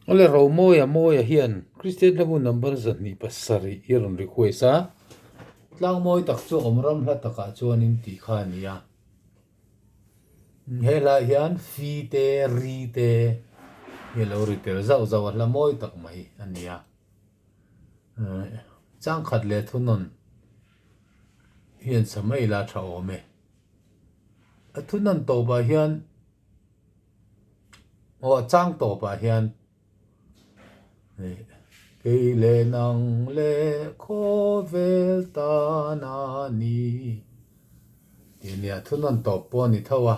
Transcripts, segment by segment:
Awle Romawia Mawia hian Kristian hlabu number 207 hi a rawn request a, tlang mawi tak chu awm ram hla takah chuanin tih kha a ni a. He hlaiah hian fi te, ri te hi a lo ri tel zauh zauh a, hla mawi tak mai a ni a. Changkhat leh thunawn hian sa mai ila tha awm e. A thunawn tawpah hian aw a chang tawpah hian kei leh nang leh khawvel tan a ni tih a nia thunawn tawp pawh a ni tho a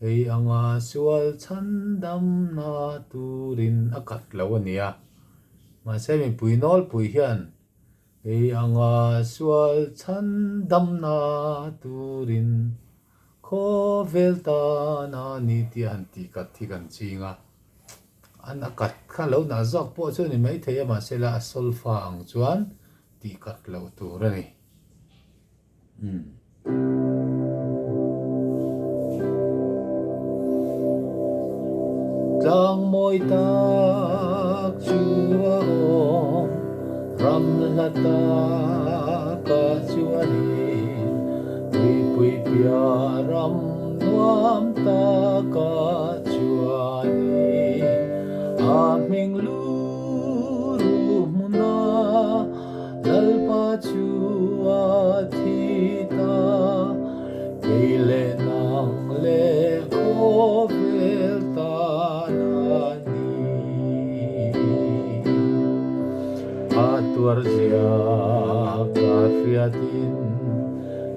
hei anga sual chhandamna turin a kat lo a ni a mahse mipui nawlpui hian Hei anga sual chhandamna turin khawvel tana ni tih a han tih kat hi kan ching a. An a kat kha lo nah zawk pawh chu a ni maithei a, mahse la a solfa ang chuan tih kat loh tur a ni. Umm. Tlang mawi tak chu a awm, ram hla takah chuanin tuipui piah ram nuam takah chuanin a hming lu ru hmuna Lalpa chu a thi ta, kei leh nang leh khawvel tan a ni. A tuar zia ka hriatin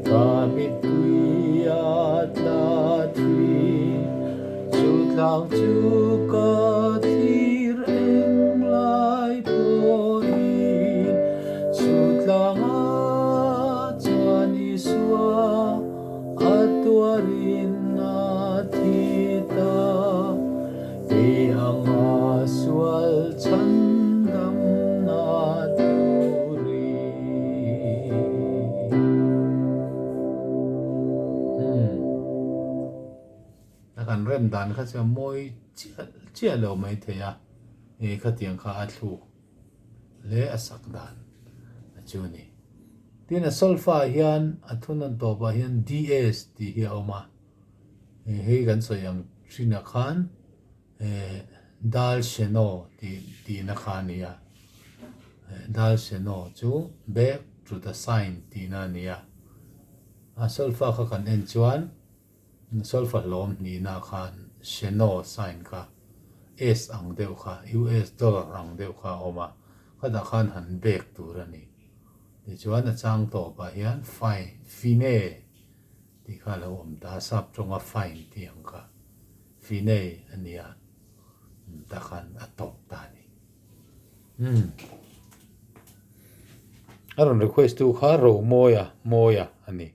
ka mittui a tla thin, chu tlang chu ka thlir eng lai pawhin chu tlanga chuan Isua a tuarin a thi ta. Kei anga sual chhandamna turin. A kan rem dan kha chu a mawi chiah chiah lo mai thei a, ih khatiang kha a thluk leh a sak dan a chu a ni. Tin a solfa ah hian a thunawn tawpah hian DS tih hi a awm a, hei kan sawi ang thinah khan eh Dal Sheno tih tihna kha a ni a, Dal Sheno chu back to the sign tihna a ni a, a solfa kha kan en chuan. Solfa hlawm hnihna khan Sheno sign kha S ang deuh kha, US dollar ang deuh kha a awm a, khatah khan han bek tur a ni. Tichuan a chang tawpah hian fine, fine tih kha a lo awm ta a, sap tawnga fine tih ang kha fine a ni a, tah khan a tawp ta a ni. Umm. A rawn request tu kha Romawia, Mawia a ni.